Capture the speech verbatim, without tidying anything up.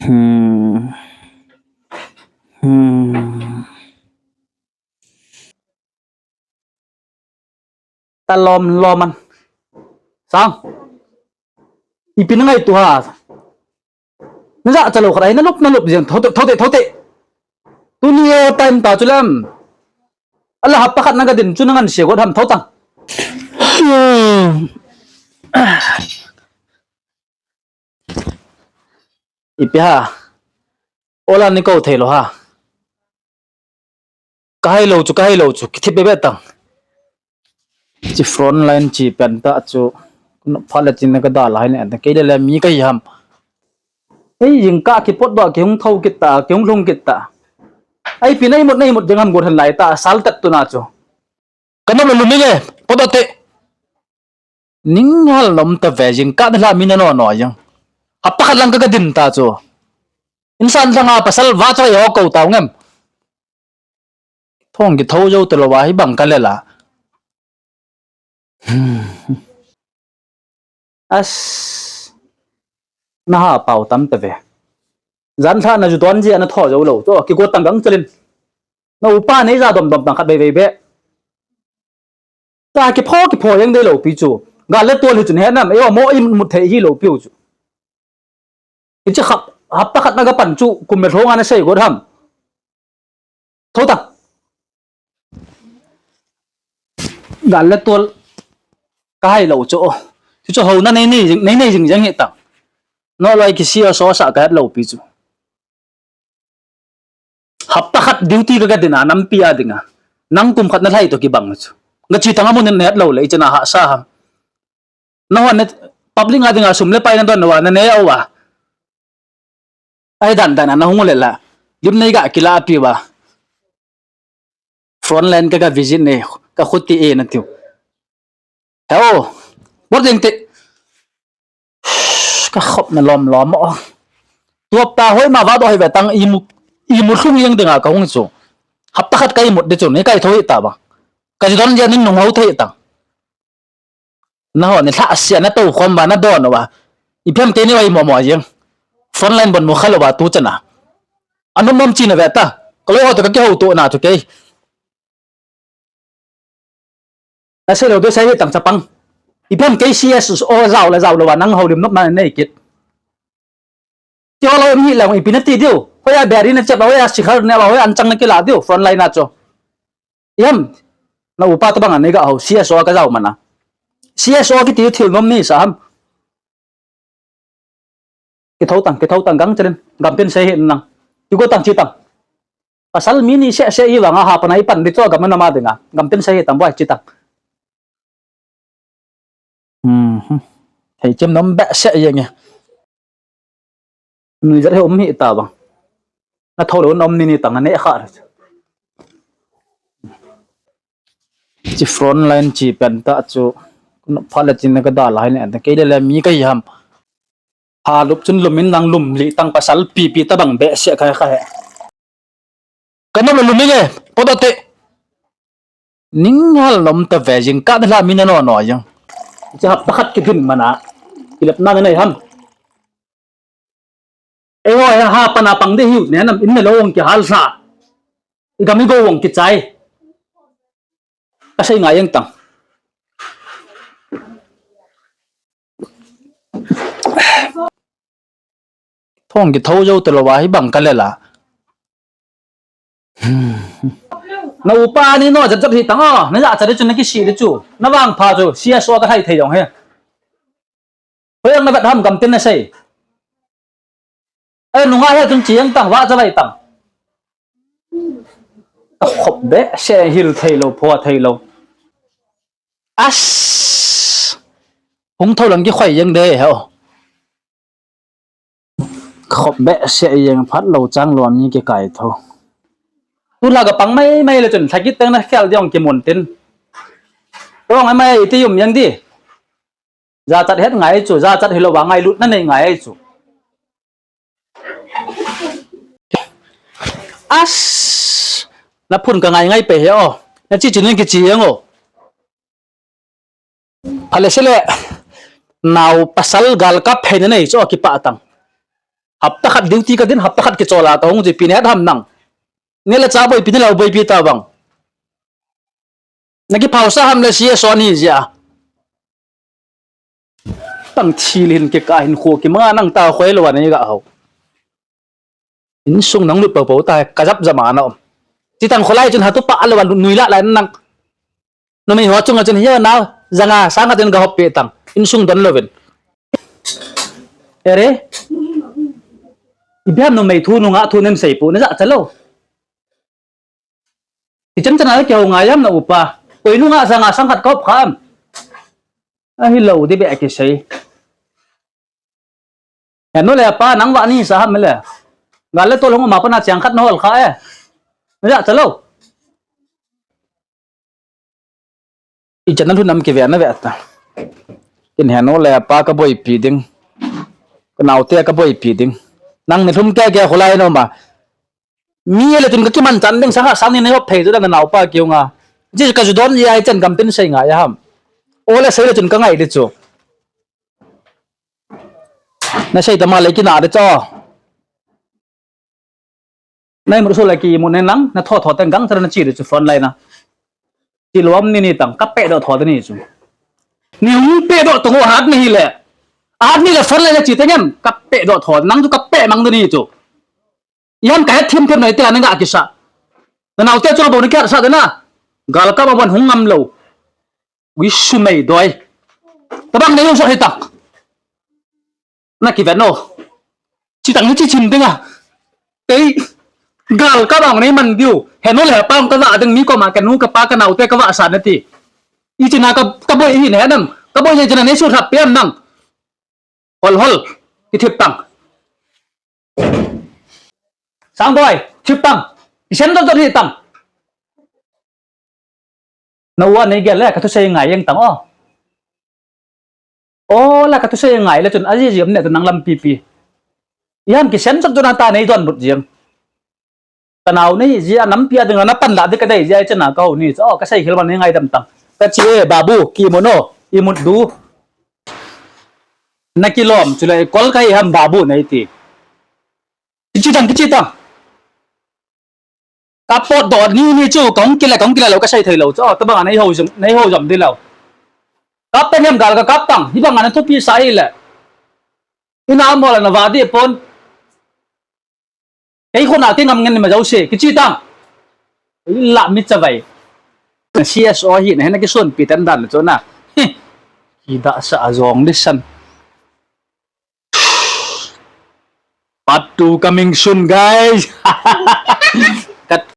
Hmm. Hmm. Ta lom lom an. Sang. Ipi na ngaito ham? Na jachat lou khat ahi, na lop, na lop jeng. Thou te, thou te, thou te. Tuni o time ta chu lam. Ala hapta khat na ga din chu na ngan se got ham, thou tang. Ipi ham? Ola ni kou thei lou ham? Ka hai lou chu, ka hai lou chu, kithip be be tang. Chi front line chi pen ta chu. Phat le chin na ka da lai ne, kei le le mi ka hi ham. Ei, jingkah kipot doh, kihung thou kit ta, kihung lhung kit ta. Ai, pi nei mut, nei mut jeng ham got hen lai ta, sal tat tu na chu. Ka nom le lum inge, pot doh te. Ning hal lom ta ve, jingkah na la mi na no no jeng. Hapta khat lang ka ga din ta chu. Insan thanga pasal va cha yo kou tau ngem. Thong kithou jou ta lou va hi bang ka le la. As. Na ha pau tam ta ve. Jan lha na ju don ji ana tho jou lou. Chu kigot tang gang chalin. Na upa nei ja dom dom tang khat bei bei be. Ta kipho kipho jeng dei lou pi chu. Gal le tol hi chun he nam, eiho mo i mut thei hi lou pi u chu. Hiche khap, hapta khat na ga pan chu, kum me lhong ana sei got ham. Thou tang. Gal le tol ka hai lou chu. Chu chu ho na nei nei jing, nei nei jing jeng hi tang. No loi ki si a so sa ka het lou pi chu. Hapta khat duty ka ga din a, nampi a ding a. Nang kum khat na lhai to kibang chu. Nga chi tang a mun in na het lou le, i chena ha sa ham. Na hon ne public a ding a sum le pai na don lou a, na ne a u a. Ai dan dan a na hung le la. Lim nei ga kila pi ba. Front line ka ga visit ne, ka khuti e na tiu. Heo, bot jeng te. Ka khop na lom lom o. Tuap ta hoi ma va do hoi ve tang i mu, i mu lhung jeng ding a ka hung chu. Hapta khat ka i mut de chu, nei kai thou hi ta ba. Ka ji don jia ning nung ho thei tang. Na ho ni lha sia na to khom ba na don ba. I phem te ni wai mo mo jeng. Front line bon mo khalo ba tu chana. Anu mom chi na ve ta. Ka loi ho to ka ki ho to na chu kei. Na sei lou de sei hi tang chapang. I phem kei C S O jao la jao lou va nang ho lim nop na nei kit. Ti ho lou mi lang ipi na ti diu. Hoi a beri na chep la, hoi a sikhar ne la, hoi an chang na kila diu. Front line na chu. Iam. Na upa to bang a nei ga ho C S O ka jao mana. C S O ki ti thil nom ni sa ham. Kithou tang, kithou tang gang chalin, gam tin sei hi nang. Kigo tang chi tang. Pasal mi ni se se i vang a ha panai pan di cho gam na ma ding a. Gam tin sei hi tang boi chi tang. Hmm. Hei chem nom be se ye nge. Nui zat he um hi ta bang. Na thou lou nom ni ni tang a ne kha. Chi front line chi pen ta chu. Phat le chin na ka da lai ne, kei le le mi ka hi ham. Ha lup chun lum in lang lum li tang pasal pi pi ta bang be se khai khai. Ka nom le lum inge, pot doh te. Ning hal lom ta ve jingkah na la mi na no no jeng. Chi hapta khat ki din mana. Kilep na nei ham. Eiho, ha pana pang de hiu, ne nam in na lo ong ki hal sa. I gam i go ong ki chai. Ka sei ngai jeng tang. Thong kithou jou ta lou va hi bang ka le la. Na upa ni no jat jat hi tang o, na ja cha de chu na ki si de chu. Na vang pha chu, C S O ka thai thei jong he. Hoi ang na vet ham gam tin na sei. Ai, nunga he chun chiang tang, va cha lai tang. Ka khop be, se hil thei lou, pho thei lou. As. Hung thou lang ki khoi jeng de, heo. Khop be, se jeng phat lou chang lou ni ki kai thou. Tu la ka pang mai mai le chun, thakit teng na khel diong ki mun tin. Rong mai mai ti yum jeng di. Jachat het ngai chu, jachat hilou va ngailut na nei ngai chu. As, na phun ka ngai ngai pe he o. Na chi chi ning ki chi jeng o. Phale se le, nao pasal gal kap he na nei chu kipah tang. Hapta khat duty kadin, hapta khat kichola kahung chu ipi nahet ham nang. Nile cha boipi, nile boipi tabang. Nakiphausa ham le C S O ni jia. Tang thil hin kikah hin kho kimanga nang ta khoi lou a nei ga hau. Insung nang lut pau pau ta, kajap jama na um. Chitang kholai chun hatu pa lou a nui la lai nang. Numei ho chunga chun hiya na, janga sanga chun ga hop pe tang. Insung don louvin. Ere. Ipi ham numei thu nungah thu nem sei pu, na ja cha lou. Ichan chan a kihou ngai am na upa. Koi nungah janga sang khat ka hop kha am. Ahilou di be kisei. Henu le pa nang va ni sa ham le. Gal le tol hung ma pa na chiang khat na hol kha e. Na ja cha lou. Ichan na lhun am kive na ve ta. Kin henu le pa ka boipi ding. Ka naote ka boipi ding. Nang ni lhum ke ke kholai no ma. Mi le chun ka kiman chan ding sanga sang ni nei hop phei chu na naopa kiunga. Ji ka ju don ji ai chen gam tin sei ngai ham. O le sei le chun ka ngai di chu. Na sei ta ma le kina di chu. Nai mur su le ki mun ne nang, na tho tho teng gang chara na chi di chu front line na. Chi lom ni ni tang, ka pe do tho ni chu. Ni hung pe do tong o hat ni hi le. Hat ni le front line na chi teng em, ka pe do tho, nang chu ka pe mang ni chu. Ian ka het thim thim noi te la nang ga kisa. Na naote chu lo bo ni ka sa de na. Gal ka ma bon hung ngam lou. Ui sumei doi. Tabang nei hung so hi tak. Na kiven o. Chitang ni chi chim dinga. Tei. Gal ka bang nei man diu. Henu le pa ka va ding mi koma ka nu ka pa ka naote ka va sa na ti. Ichina ka, ka boi hi ne nam. Ka boi hi china nei su thap pian nang. Hol hol. Kithip tang. Sang boi. Thip tang. Isen to to ni tang. Na u a nei gel le, ka thusei ngai jeng tang o. O la ka thusei ngai le chun, aji ji um ne chun nang lampi pi. Ian kisen chot chot na ta nei don but jeng. Ka nao nei ji a nampi a ding na pan la di ka dei ji a chena ka ho ni. O ka sei khel man nei ngai dam tang. Ka chi e, babu, ki mun o, i mut du. Na kilom, chule kol ka hi ham babu nei ti. Kichi tang, kichi tang. Ka pot do ni ni chu, kong kile, kong kile lo, ka sei thei lo chu, tabang a nei ho jam, nei ho jam di lo. Kap pe nem gal ka kap tang, hi bang a na thupi sa hi le. Ina mo la na va di pon. Ei khona ti ngam ngen ni ma jo se, kichi tang. Ei la mi cha vai. C S O hi na, na kisun pi tan dan chu na. Hi. Hi da sa a jong di san. Part two coming soon, guys. Kat